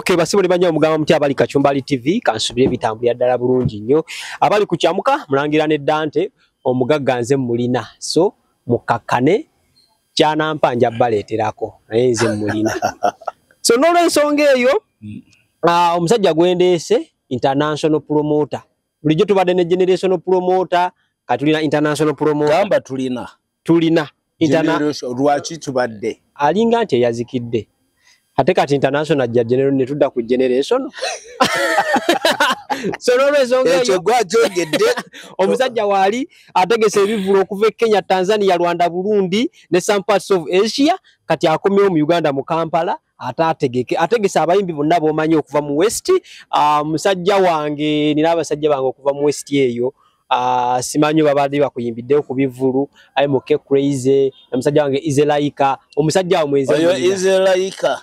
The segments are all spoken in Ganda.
Okay, basibo ne banya omugamba mutya abali Kachumbali TV, kansubire bitambulira ddala bulungi nnyo. Abali ku Kyamuka mulangira ne Dante omugagga nze mulina. So mukakkane kyanampa nja baleeterako naye nze mulina. So n'olwensonga eyo omusajja gwendeese international promoter. Bulijjo tubadde ne generational promoter, kati tulina international promoter. Gamba tulina. Tulina. Lwaki tubadde? Alinga nti eyazikidde. Ate kati international ajja general ne tudda ku generation. So n'olwensonga eyo ekyo gwagyogedde. Omusajja waali ategese ebivvulu okuva e Kenya, Tanzania, Rwanda, Burundi ne some parts of Asia. Kati akomyewo mu Uganda mu Kampala ate ategeke ategese abayimbi bonna b'omanyi okuva mu West. Musajja wange nina abasajja bange okuva mu West eyo. Simanyi babadde bakuyimbiddeyo ku bivvulu, aye muke crazy omusajja wange Izelaika, omusajja wa mwenzi oyo Izelaika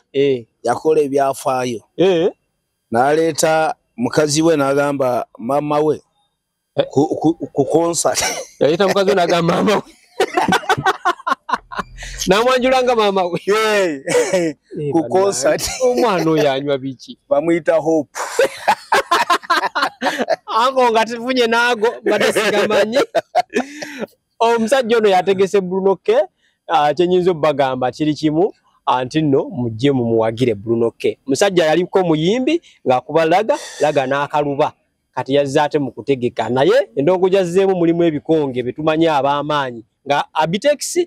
yakola ebyafaayo. N'aleeta mukazi we n'agamba maama we ku concert. Yaleeta mukazi we n'agamba maama we. Namwanjula nga maama we. Ku concert. Omwana oyo anywa biki? Bamuyita Hope. Ango nga tufunye naago mbadde sigamanyi. Omusajja ono yategese Bruno K. Kyenyinza obbagamba kiri kimu nti nno mujje mumuwagire Bruno K. Musajja yaliko muyimbi ng'akuba laga laga n'akaluba, kati yazze ate mu kutegeka, naye endongo gyazzeemu mulimu ebikonge bye tumanyi ab'amaanyi nga Abitex,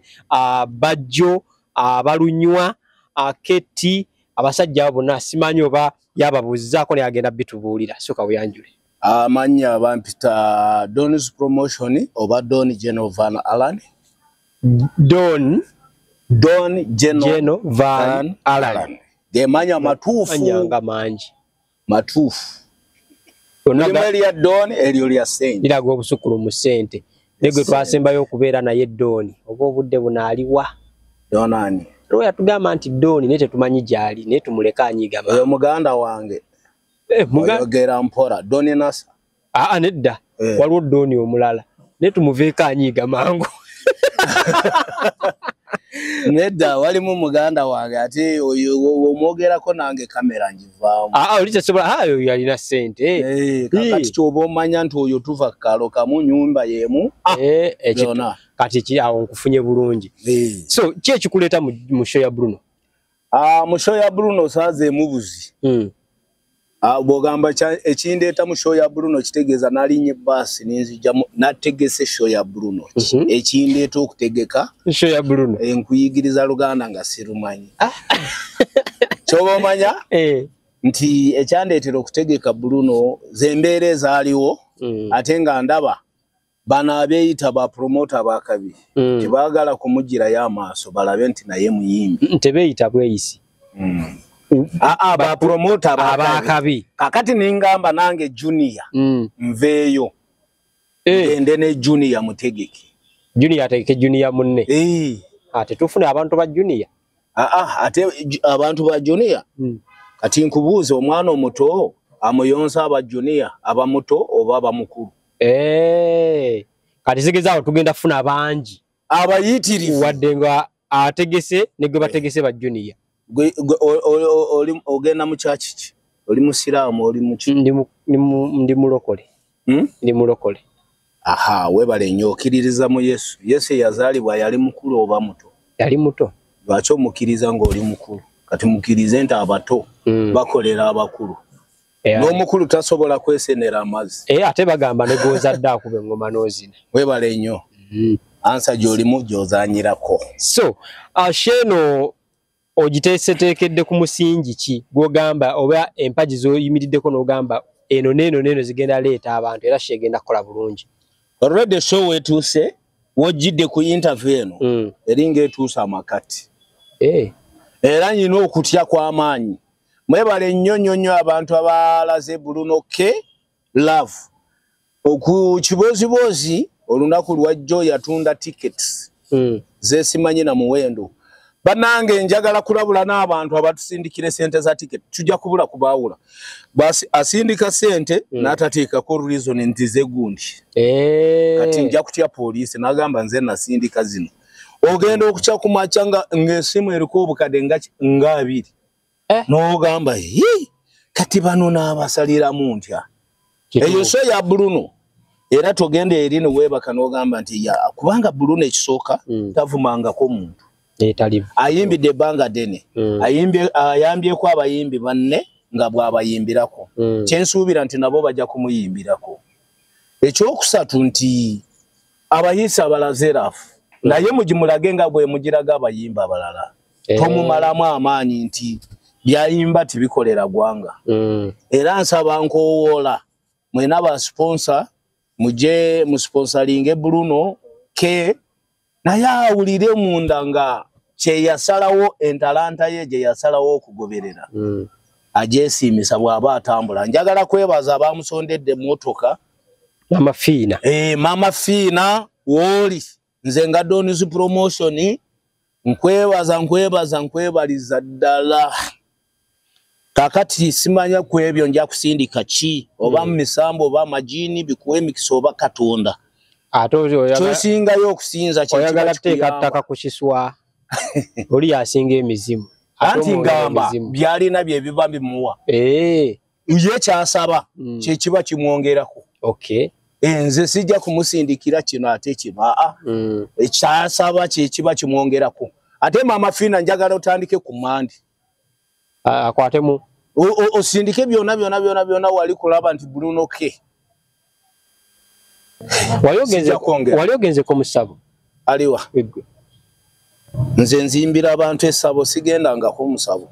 Bajjo, Abalunywa, Keti, abasajja abo bonna simanyi oba yababuuzizaako naye agenda bitubuulira. Sooka weeyanjule. Amannya bampita Don's Promotion oba Don Geno Van Allen. Don Don Geno, Geno Van Allen. Ge manya matuufu. Manyanga mangi. Matuufu. Mulimu erya Don eryo lya ssente. Liraga obusukkulu mu ssente. Naye gwe twasembayo okubeera naye Don oba obudde buno aliwa? Don ani? Lwo yatugamba nti Don naye tetumanyi gy'ali, naye tumuleke anyiiga. Oyo muganda wange. Oyogera mpola. Don Nasa. Nedda. Waliwo Don omulala. Naye tumuveeko anyiiga mangu. Nedda walimu muganda wange ate oyo omwogerako nange kamera ngivaamu. Oli tesobola, oyo yalina ssente. Kakati ky'oba omanya nti oyo tuva ku kaalo kamu nnyumba y'emu. Kati ki awo nkufunye bulungi. So ki ekikuleeta mu show ya Bruno? Mu show ya Bruno saazeemu buzi. Bw'ogamba ekindeeta mu show ya Bruno kitegeeza nalinnya ebbaasi nenzija nategese show ya Bruno. Ekindeeta okutegeka show ya Bruno. Nkuyigiriza Luganda nga sirumanyi. Ky'oba omanya nti ekyandeetera okutegeka Bruno z'embeera ezaaliwo ate nga ndaba bano abeeyita ba promoter abakabi tebaagala kumugirayo amaaso balabe nti naye muyimbi. Tebeeyita bweyisi. Ba promoter abakabi. Kakati ningamba nange Junior nveeyo. Ngende ne Junior mutegeke. Junior ategeke Junior munne. Ate tufune abantu ba Junior. Ate abantu ba Junior. Kati nkubuuze omwana omuto amuyonsa aba Junior abamuto oba abamukulu. Kati zigezaawo tugenda kufuna bangi. Abayitirivu. Wadde nga ategese ne gwe bategese ba Junior. Ogenda mu church ki? Oli musiraamu oli muki? Ndi mulokole. Ndi mulokole. Aha, webale nnyo okkiririza mu Yesu. Yesu yazaalibwa yali mukulu oba muto? Yali muto. Lwaki omukkiriza ng'oli mukulu? Kati mukkirize nti abato bakolera abakulu. N'omukulu tasobola kwesenera amazzi. Ate bagamba ne gw'ozadde akuba engoma n'ozina. Webale nnyo. Ansa gy'olimu gy'ozanyirako. So, sheno ogiteeseteekedde ku musingi ki gw'ogamba oba empagi z'oyimiriddeko n'ogamba eno n'eno n'eno zigenda leeta abantu era show egenda kukola bulungi? Already show wetuuse wojjidde ku interview eno eringa etuuse amakati. Era nyina okutya kw'amaanyi. Mwebale nnyo nnyo nnyo abantu abalaze Bruno K love. Ku kibooziboozi olunaku lwajjo yatunda tickets zesimanyi na muwendo. Bannange njagala kulabula n'abantu abatusindikira sente za ticket tujja kubula kubaawula. Basi asindika sente n'atateekako reason nti ze gundi. Kati nja kutya poliisi n'agamba nze nasindika zino. Ogenda okukya ku makya ng'essimu eriko obukadde nga abiri. N'ogamba, "Hii!" Kati bano n'abasaliramu ntya? Eyo so ya Bruno. Era togenda eri ne weebaka n'ogamba nti ya kubanga Bruno ekisooka tavumangako muntu. Ayimbidde ebbanga ddene. Ayambyeko abayimbi banne nga bw'abayimbirako. Kyensuubira nti nabo bajja kumuyimbirako. Ekyokusatu nti abayisa abalaze rafu. Naye mugimulage nga bwe mugiraga abayimba abalala. Tomumalamu amaanyi nti byayimba tibikolera gwanga. Era nsaba nkowoola mwena ba sponsor muje musponsoringe Bruno K naye awulire munda nga kye yasalawo entalanta ye gye yasalawo okugoberera. Agyesiimisa bw'aba atambula. Njagala kwebaza abamusondedde emmotoka. Mama Fiina. Mama Fiina wooli nze nga Don's Promotion nkwebaza nkwebaza nkwebaliza ddala. Kakati simanya ku ebyo nja kusindika ki oba misambo oba majini bikuwe emikisa oba Katonda. Ate kyosingayo okusinza kye oyagala kuteeka ttaka ku kiswa oli yasinga emizimu. Anti ngamba byalina bye biba bimuwa. Ye kyasaba kye kiba kimwongerako. Okay. Nze sijja kumusindikira kino ate kino. Ekyasaba kye kiba kimwongerako. Ate Mama Fiina njagala otandike ku mandi. Akwatemu. Osindike byonna byonna byonna byonna wali kulaba nti Bruno K. Wali ogenze ku musabo? Aliwa. Nze nzimbira abantu essabo sigendangako musabo.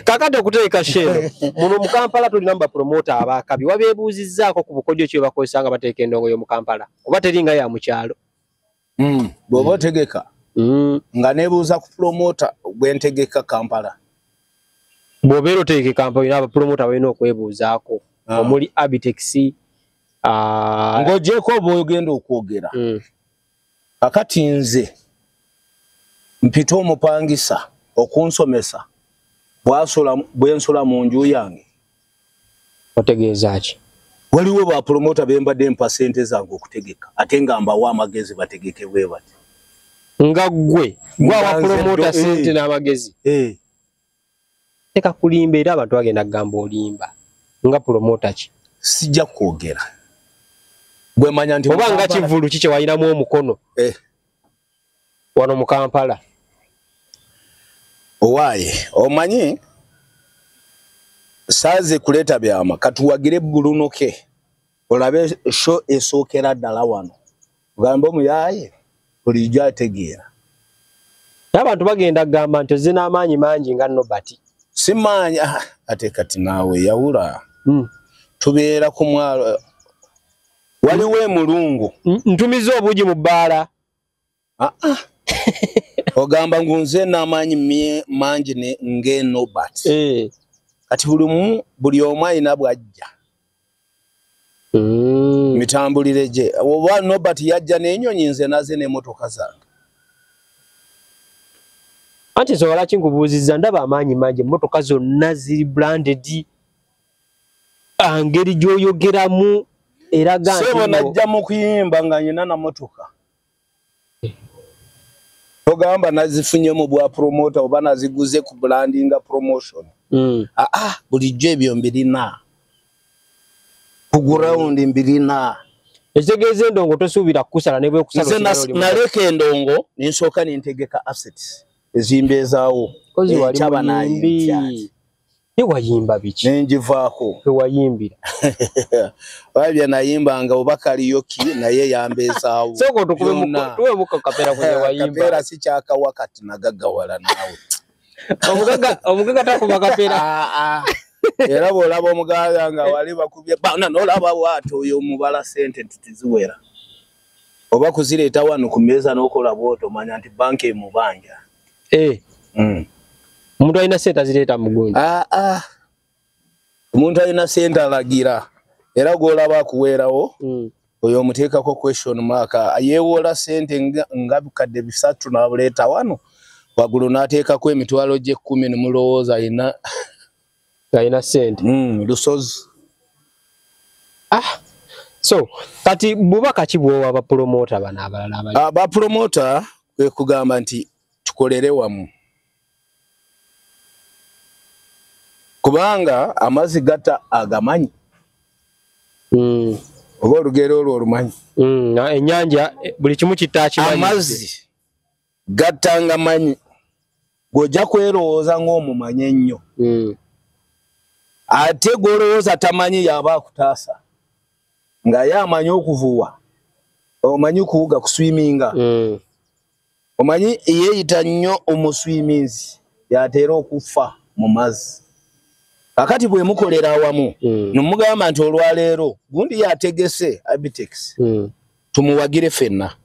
Kakati okuteeka shero muno mu Kampala tulina ba promoter abakabi wabeebuuzizzaako ku bukodyo ki bakozesa nga bateeka endongo y'omu Kampala oba teringa ya mu kyalo. Bw'oba otegeka nga neebuuza ku promoter bwe ntegeka Kampala. Bw'obeera otegeka Kampala olina abapromota balina okwebuuzaako omuli Abitex. Ng'ogyeko oba ogenda okwogera. Kakati nze mpita omupangisa okunsomesa bwe nsula mu nju yange. Otegeeza ki? Waliwo ba promoter be mbadde mpa ssente zange okutegeka ate nga mbawa amagezi bategeke bwe bati. Nga ggwe gwa promoter ssente n'amagezi. Teka kulimba era abantu bagenda kugamba olimba. Nga promoter ki? Sijja kwogera. Bwe manya nti oba nga kivulu ki kye walinamu omukono. Wano mu Kampala. Owaaye omanyi saaze kuleeta byama katuwagire Bruno K olabe show esookera ddala wano ogambe omuyaaye bulijjo ategeera. Abantu bagenda kugamba nti ozze n'amaanyi mangi nga Nobert. Simaanyi ate kati naawe yawula. Tubeera ku mwalo waliwo emulungu. Ntumiza obugi mu bbaala. Ogamba ngu nze n'amaanyi mangi nge Nobert. Kati buli omu alina bw'ajja. Mitambulire gye. Oba Nobert yajja n'ennyonyi nze naze n'emmotoka zange. Anti nsobola ki nkubuuzizza ndaba amaanyi mangi emmotoka zonna ziri branded. Engeri gy'oyogeramu eraga nti sebo najja mu kuyimba nga nyina na mmotoka. Ogamba nazifunye mu bwa promoter oba naziguze ku brandinga promotion. Bulijjo ebyo mbirina. Ku ground mbirina. Ekitegeeza endongo tosuubira kukusala ne bwekusala. Nze naleka endongo ne nsooka ne ntegeka assets ezimbeezaawo. Ekyaba nayimbi. Wayimba biki? Nenjivaako. Wayimbira. Wabya nayimbanga oba karaoke naye yambeezaawo. Sooka tuwemuko kapera kwe wayimba. Kapera si kyakawa kati nagaggawala naawe. Omugaga takuba kapera. Era bw'olaba omugagga nga wali bakubye bana n'olaba bw'ati oyo omubala ssente nti teziwera. Oba kuzireeta wano ku mmeeza n'okola bw'oti omanya nti banka emubanja. Omuntu alina ssente azireeta mugundi. Omuntu alina ssente alagira. Era gw'olaba akuweerawo oyo omuteekako question mark. Yeewola ssente nga bukadde 3 n'abuleeta wano waggulu n'ateekako emitwalo gye 10 ne mulowooza alina alina ssente. Lusozi. So kati bubaka ki bw'owa abapromota bano abalala abali? Abapromota kwe kugamba nti tukolere wamu. Kubanga amazzi gatta agamanyi. Oba olugero olwo olumanyi. Ennyanja buli kimu kitta kimanyi. Amazzi gattanga manyi. Gojja kwerowooza ng'omumanyi ennyo. Ate gw'olowooza tamanyi y'aba akutaasa. Nga ye amanyi okuvuwa. Omanyi kuwuga kuswiminga. Omanyi yeeyita nnyo omuswiminzi y'ateera okufa mu mazzi. Kakati bwe mukolera awamu nemugamba nti olwaleero gundi yategese Abitex tumuwagire ffenna.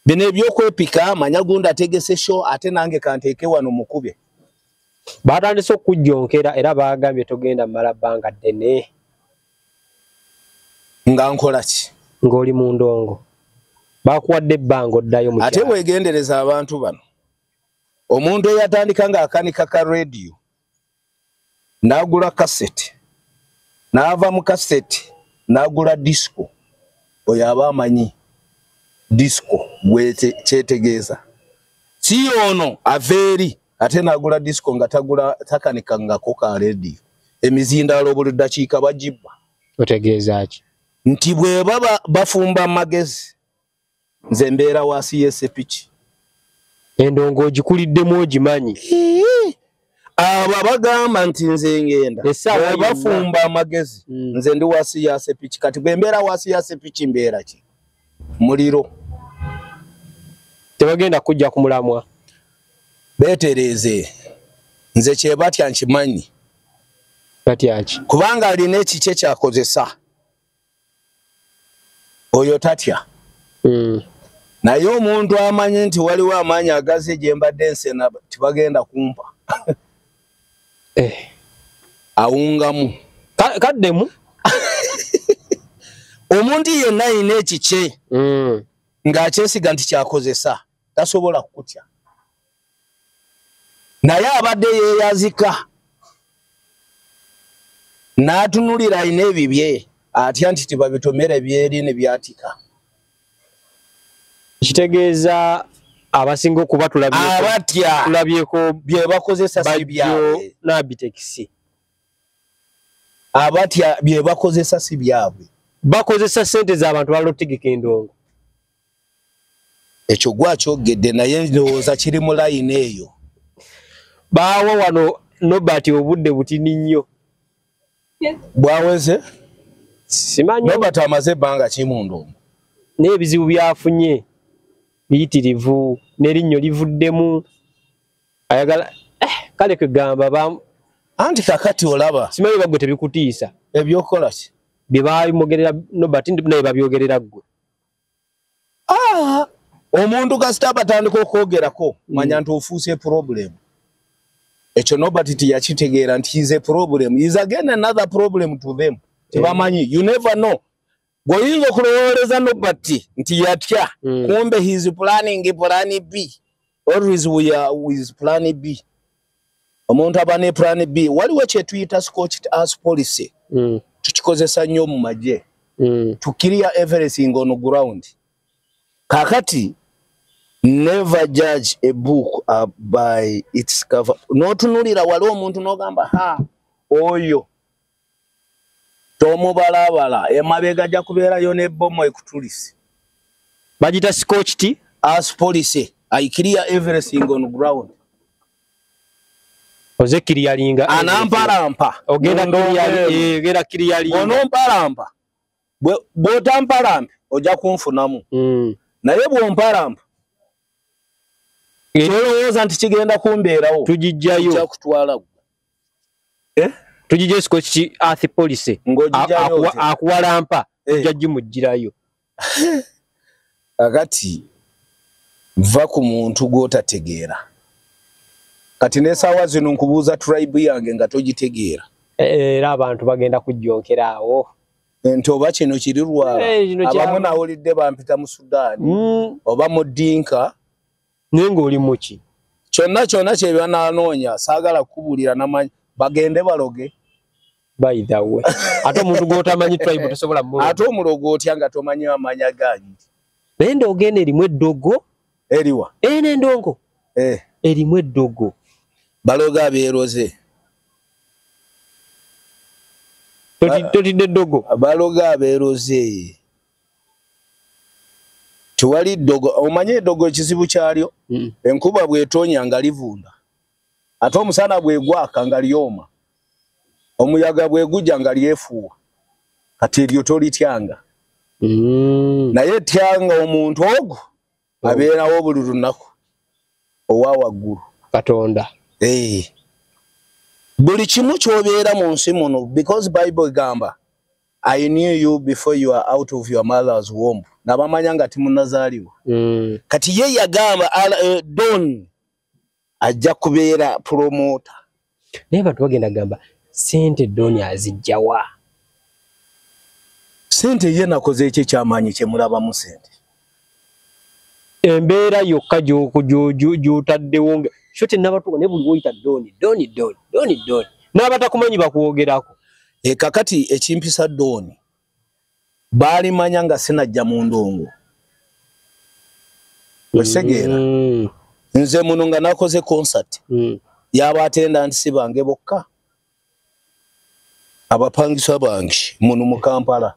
Bino ebyokwepika manya gundi ategese show ate nange kanteeke wano mukube. Batandise okujjonkera era baagambye togenda mmala bbanga ddene. Nga nkola ki? Ng'oli mu ndongo. Bakuwadde ebbanga oddayo mu kyalo. Ate weegendereza abantu bano. Omuntu eyatandika ng'akanika ka radio n'agula kaseti, n'ava mu kaseti n'agula disco, oyo aba amanyi disco gwe kyetegeeza. Si ono ava eri ate n'agula disco nga tagula takanikangako ka radio. Emizindaalo buli ddakiika bagibba. Otegeeza ki? Nti bwe baba bafumba amagezi nze mbeera wansi y'essepiki. Endongo ogikuliddemu ogimanyi. Abo abagamba nti nze ngenda bwe bafumba amagezi nze ndi wansi ya sepiki. Kati bwe mbeera wansi ya sepiki mbeera ki? Muliro. Tebagenda kujja ku mulamwa. Beetereeze. Nze kye batya nkimanyi. Batya ki? Kubanga alina ekikye kyakozesa. Oyo tatya. Naye omuntu amanyi nti waliwo amaanyi agaze gye mbadde nsena tibagenda kumpa. Awungamu. Kaddemu. Omuntu yenna alina ekikye ng'akyesiga nti kyakozesa tasobola kukutya. Naye abadde yeeyazika n'atunulira alina ebibye atya nti tibabitomere byeri ne byatika. Kitegeeza abasinga okuba abatya tulabyeko bye bakozesa si byabwe. N'Abitex. Abatya bye bakozesa si byabwe. Bakozesa ssente z'abantu balala otegeka endongo. Ekyo gwakyogedde naye ndowooza kiri mu layini eyo. Baawa wano Nobert obudde butini nnyo. Bwaweze? Simanyi. Nobert amaze ebbanga ki mu ndongo? N'ebizibu byafunye biyitirivu n'erinnyo livuddemu. Ayagala kale kugamba anti kakati olaba. Simanyi bagwe tebikutiisa. Ebyokukola ki? Bye baayimogerera Nobert naye babyogerera ggwe. Omuntu kasita batandika okwogerako manya nti ofuuse problem. Ekyo Nobert tiyakitegeera nti is a problem. Is again another problem to them. Tebamanyi. You never know. Gwoyinza okulowooleza Nobert nti yatya. Kumbe he is planning plan B. Always we are with plan B. Omuntu aba ne plan B. Waliwo kye tuyita scorched earth policy. Tukikozesa nnyo mu magye. To clear everything on the ground. Kakati never judge a book by its cover. N'otunuulira wali omuntu n'ogamba ha oyo tomubalabala emabega ajja kubeerayo n'ebbomu ekutulise. Bagita scorched earth policy. I clear everything on ground. Oze clearinga anampalampa. Ogenda clearinga. Onompalampa. Bw'otampalampa ojja kunfunamu. Naye bw'ompalampa olowooza nti kigenda kumbeerawo tugijjayo. Ojja kutwala gwe. Tugijjayo scorched earth policy. Ng'ogijjayo akuwalampa ojja gimuggyirayo. Kakati va ku muntu gw'otategeera. Kati n'essaawa zino nkubuuza tribe yange nga togitegeera. Era abantu bagenda kujjonkera awo. Nti oba kino kiri lwala. Abamu nawulidde bampita mu Sudaani oba mu Dinka. Naye ng'oli muki? Kyonna kyonna kye bananoonya saagala kukubuulira namanyi bagende baloge. By the way. Ate omuntu gw'otamanyi tribe tosobola mmuloga. Ate omulogo otya nga tomanyi amanya ganyi? Naye endongo eno erimu eddogo. Eriwa? Eno endongo. Erimu eddogo. Baloga abeeroze. Totidde ddogo. Baloga abeeroze. Tewali ddogo. Omanye eddogo ekizibu kyalyo? Enkuba bw'etonya nga livunda. Ate omusana bwegwaka nga lyoma. Omuyaga bwegujja nga lyefuuwa. Kati eryo tolityanga. Naye tyanga omuntu ogwo abeerawo buli lunaku owa waggulu. Katonda. Buli kimu ky'obeera mu nsi muno, because Bible egamba, I knew you before you are out of your mother's womb. Nabamanya nga temunnazaalibwa. Kati ye yagamba Don ajja kubeera promoter. Naye abantu bagenda gamba sente Don azijjawa. Sente ye nakoze ekyo ekyamaanyi kye mulabamu sente. Embeera yokka gy'otaddewo nga sho tennabatuuka naye buli w'oyita Don, Don, Don, Don, Don. N'abatakumanyi bakwogerako. Kakati ekimpisa Don baalimanya nga sinajja mu ndongo. Okitegeera? Nze muno nga nakoze concert y'aba attendants bange bokka, abapangisa bange muno mu Kampala.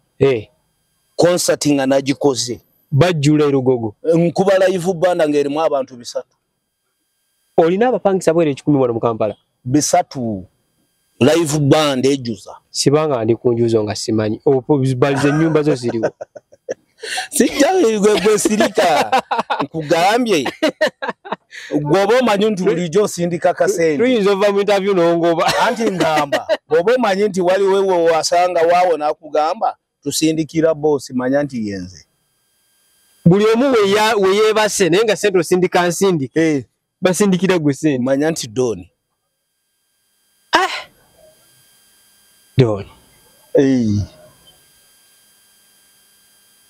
Concert nga nagikoze. Bajjula erugogo. Nkuba live band ng'erimu abantu 300. Olina abapangisa bwere 10 wano mu Kampala? 300. Live band ejjuza. Sibanga ndi ku njuzo nga simanyi. Balize ennyumba zo ziriwo. Sijja gwe sirika. Nkugambye. Gwoba omanyi nti bulijjo osindika kasente. Tuyinza ova mu interview n'ongoba. Anti ngamba. Bw'oba omanyi nti waliwo we wasanga waawo n'akugamba tusindikira boss, manya nti yenze. Buli omu we yeebase naye nga sente osindika nsindike. Basindikira gwe sente. Manya nti Don. Don.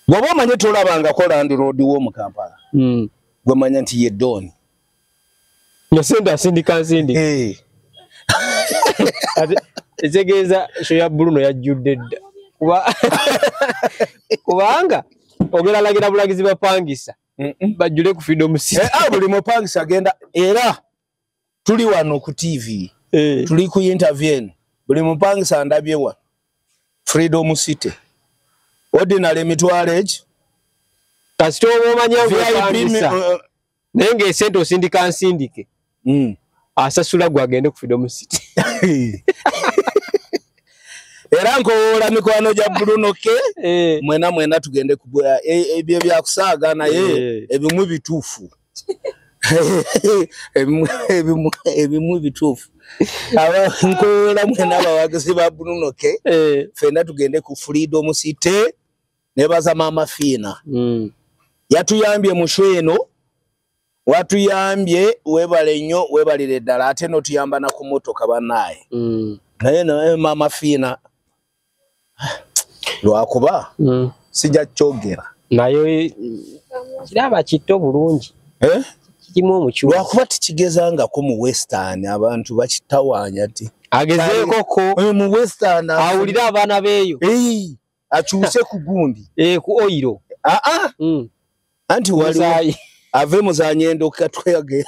Bw'oba omanyi tolabangako landlord wo mu Kampala. Gwe manya nti ye Don. Nga sente asindika nsindike. Ate ekitegeeza show ya Bruno yajjudde dda. Kubanga ogera lagira bulagizi bapangisa. Bajjule ku Freedom City. Buli mupangisa agenda era tuli wano ku TV. Tuli ku interview eno. Buli mupangisa ndabye wano. Freedom City. Ordinary emitwalo egi. Kasita oba omanya ng'opangisa. Naye ng'esente osindika nsindike. Asasula gwe agende ku Freedom City. Era nkowoola mikwano gya Bruno K. Mwena mwena tugende kubwa ebyo byakusaaga naye ebimu bituufu. Ebimu bituufu. Nkowoola mwena abawagizi ba Bruno K. Ffenna tugende ku Freedom City nebaza Mama Fiina. Yatuyambye mu show eno, watuyambye webale nnyo webalire ddala ate n'otuyamba na ku mmotoka bannaaye. Naye Mama Fiina lwakuba sijja kyogera. Naye kiraba kitto bulungi. Kimu omukyuzi. Lwakuba tikigezangako mu Western abantu bakitawaanya ti. Agezeeko ko. Mu Western awulire abaana beeyo. Akyuse ku gundi. Ku oyiro. Anti waliwo ave muzanyendo katweyage.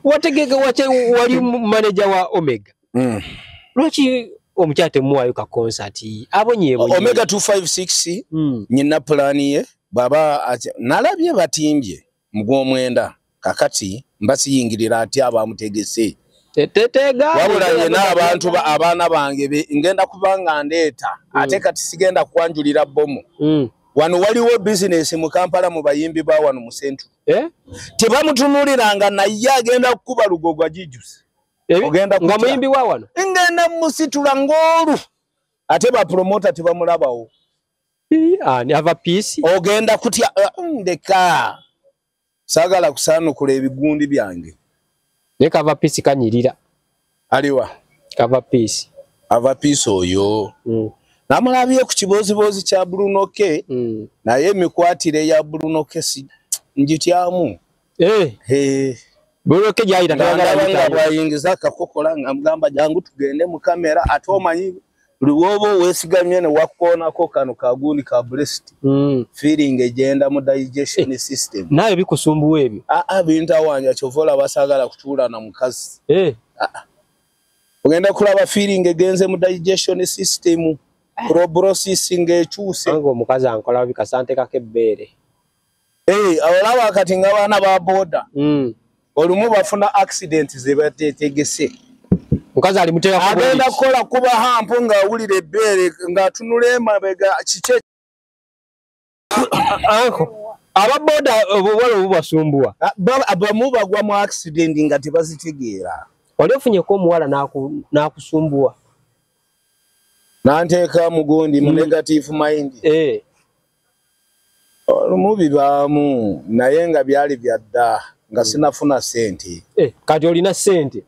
Wategeka wache wali manager wa Omega. Lwaki omukyala temuwaayo ka concert abonyeebonye? Omega 256 nyina pulaani ye baba nalabye batimbye mu gw'omwenda kakati mbasiyingirira ati abamutegese. Wabula nyina abantu abaana bange ngenda kubanga ndeeta ate kati sigenda kwanjulira bbomu. Wano waliwo bizinesi mu Kampala mu bayimbi ba wano mu Central. Tebamutunuuliranga naye agenda kukuba lugogo agijjuse. Ogenda nga muyimbi wa wano? Ngenda musitula ng'olu. Ate ba promoter tebamulabawo. Ani ava peace? Ogenda kutya ndeka. Saagala kusaanukula ebigundi byange. Naye kava peace kanyirira. Aliwa? Kava peace. Ava peace oyo. Namulabye ku kibooziboozi kya Bruno K. Naye emikwatire ya Bruno K si njityamu. Bruno K gyayita nga bwayingiza akakokola nga mugamba jangu tugende mu kamera ate omanyi buli w'oba weesigamye ne wakoonako kano kagundi ka breast. Feeling egenda mu digestion system. Naye bikusumbuwa ebyo? Bintawaanya kyova olaba saagala kutuula na mukazi. Ogenda kulaba feeling egenze mu digestion system, prognosis ng'ekyuse. Ange omukazi ankola bikasante kakebbeere. Olaba kati nga baana ba boda olumu bafuna accident ze batetegese. Mukazi alimuteeka ku agenda kukola kuba hampu ng'awulira ebbeere ng'atunula emabega kiki. Anko ababoda obuwala obubasumbuwa abamu bagwa mu accident nga tebazitegeera. Wali ofunyeko omuwala n'akusumbuwa? Nanteeka mugundi mu negative mind. Olumu bibaamu naye nga byali bya dda nga sinafuna ssente. Kati olina ssente?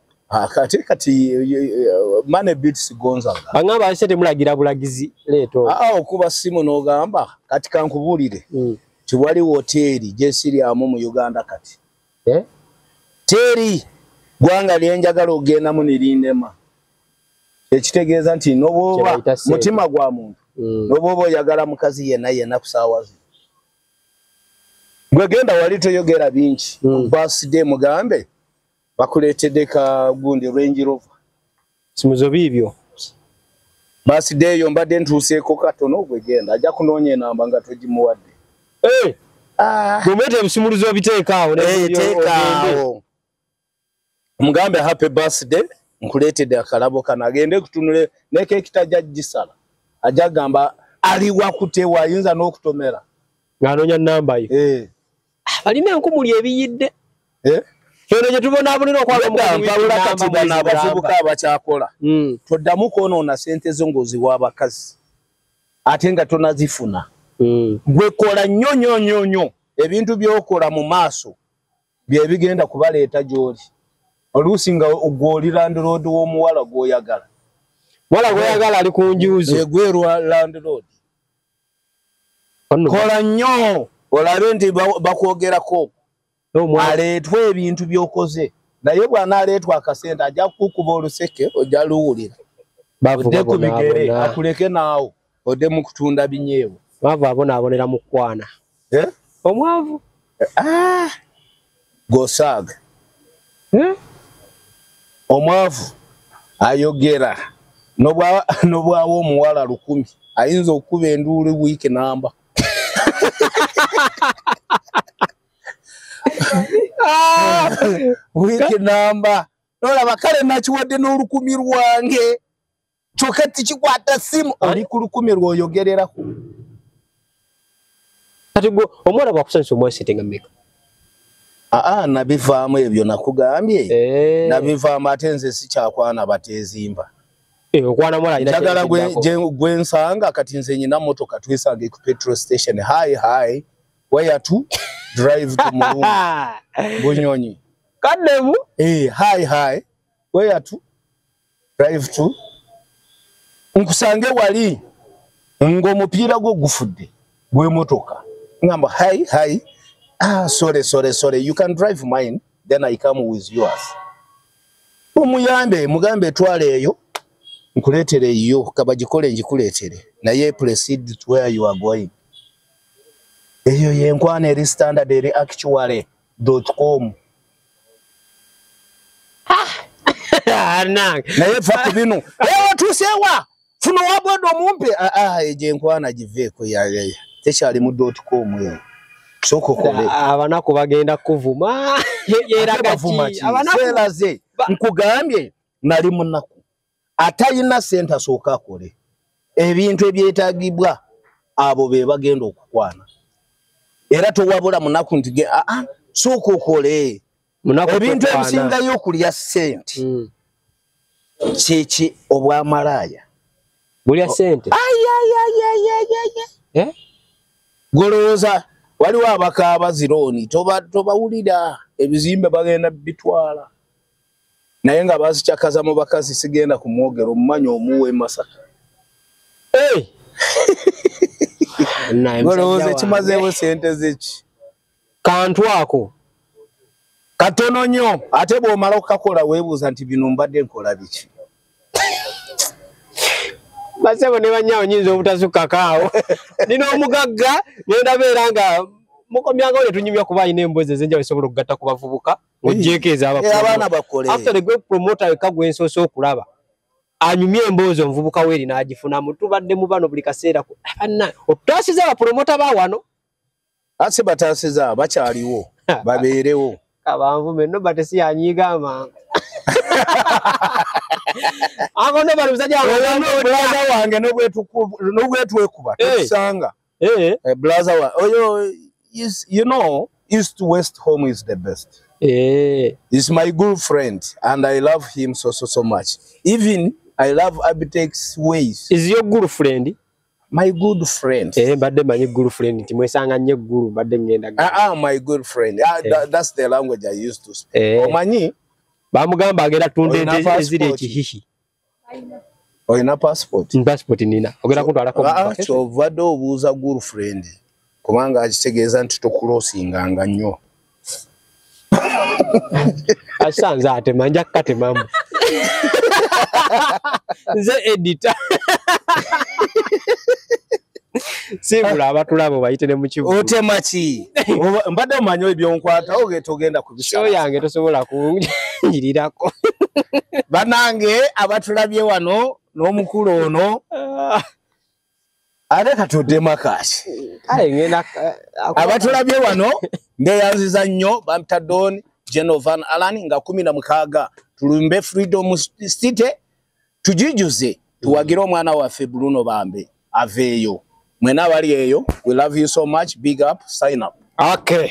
Kati money beats Gonzaga. Bangamba ssente mulagira bulagizi leeto. Okuba simu n'ogamba kati kankubuulire. Tiwali woteeri gye siryamu mu Uganda kati. Teri gwanga lyenjagala ogendamu nirindema. Ekitegeeza nti n'obwoba mutima gwa muntu n'obwoba oyagala mukazi yenna yenna ku ssaawa zino. Gwe genda wali toyogera bingi. Birthday mugambe bakuleetedde ka gundi Range Rover. Simuzo biibyo. Birthday eyo mbadde ntuuseeko katono gwe genda ajja kunoonya enamba nga togimuwadde. Gwe ebisumuluzo obiteekaawo. Teekaawo. Mugambe happy birthday nkuleetedde akalabo kano agende kutunule ne keeki tajja gisala. Ajja gamba aliwa kutewa ayinza n'okutomera. Ng'anoonya nnamba yo. Balina enkumuli ebiyidde. Feno gye tubonaabonera okwala mpabula kati bano abavubuka abakyakola. Toddamu kwonoona ssente zo ng'oziwa abakazi ate nga tonazifuna. Gwe kola nnyo nnyo nnyo nnyo ebintu by'okola mu maaso bye bigenda kubaleeta gy'oli. Oluusi nga gw'oli landlord w'omuwala gw'oyagala. Muwala gw'oyagala ali ku njuuzo. Gwe landlord. Kola nnyo olabe nti bakwogerako. Aleetwe ebintu by'okoze naye bw'anaaleetwa akasente ajja kukukuba oluseke ojja luwulira. Odde ku bigere akuleke naawo odde mu kutunda binyeebwa. Mwavu abonaabonera mu kkwana. Omwavu? Gosaaga. Omwavu ayogera n'obwawa omuwala 1000 ayinza okukuba enduulu wiiki namba. Wiiki namba nolaba kale nakiwadde n'olukumi lwange kyokka tikikwata simu oli ku 1000 lw'oyogererako. Kati gwe omuwala bw'akusanyusa omuwa ssente nga mmeka? Nabivaamu ebyo nakugambye. Nabivaamu ate nze sikyakwana bateezimba. Okwana muwala alina njagala gwe nsanga kati nze nyina mmotoka twesange ku petrol station. Hi hi where to drive to Mulungu Bunyonyi. Kaddemu? Hi hi where to drive to nkusange wali ng'omupiira gwo gufudde gw'emmotoka. Ngamba hi hi sorry sorry sorry you can drive mine then I come with yours. Omuyambe mugambe twale eyo nkuleetere yo kabagikole njikuleetere naye proceed to where you are going. Eyo yenkwana eri standard eri actually.com. Naye fa ku bino otuusewa funo wabodo omumpe egyo enkwana giveeko yayaya tekyali mu .com eyo. Sooka okole. Abanaku bagenda kuvuma. Yeraga ki? Abanaku nkugambye nali munaku atalina ssente asooka akole ebintu ebyetaagibwa abo be bagenda okukwana. Era towabula munaku nti sooka okole ebintu ebisingayo okulya ssente kiki obwamalaaya bulya ssente. Golowooza waliwo abakaaba zirooni tobawulira ebizimbe bagenda bitwala naye nga bazikyakaza mu bakazi sigenda kumwogera omumanyi omuwa e Masaka. Golowooza ekimazeewo ssente zeki kantu ako katono nnyo ate bw'omala okukakola weebuuza nti bino mbadde nkola biki. Basebo ne bannyawo nnyinza obutasukkako awo. Nina omugagga ngenda beera nga mukomyangawo ne tunyumya kuba alina emboozi ez'enjawulo esobola okugatta ku bavubuka ng'oggyeeko ez'abaana bakole. After the great promoter wekka gwe nsoose okulaba Anyumye emboozi omuvubuka weeri n'agifunamu. Tubadde mu bano buli kaseera banna otutasiza abapromota ba wano. Ase batasiza bakyaliwo babeerewo. Kabanvume no bate si yanyiga amangu. Ako no bali musajja brother wange n'obwetwekuba tusanga. Brother wa oyo is, you know, East West home is the best. He's my good friend and I love him so so so much. Even I love Abitex ways. Is your good friend? My good friend. Mbadde manyi good friend nti mwesanga nnyo eggulu mbadde ngenda. My good friend. That's the language I used to speak. Omanyi bamugamba agenda tunda ente eziri ekihihi. Olina passport? Passport nina. Ogenda kuntwalako. Kyovadde obuuza good friend kubanga akitegeeza nti tokulosinganga nnyo. Asanze atema nja kukatemamu. Nze editor. Sibula abatulabo bayite ne mu kivu. Otema ki? Mbadde omanyi ebyonkwata ogenda kubisala. Show yange tosobola kunjirirako. Banange abatulabye wano n'omukulu ono ate katotema kashi. Kale ngenda abatulabye wano ndeyanziza nnyo bampita Don Genovan Alan nga 16 tulumbe Freedom City tujijuze tuwagire omwana waffe Bruno Bambe aveeyo. Mwena abali eyo, we love you so much. Big up, sign up. Okay.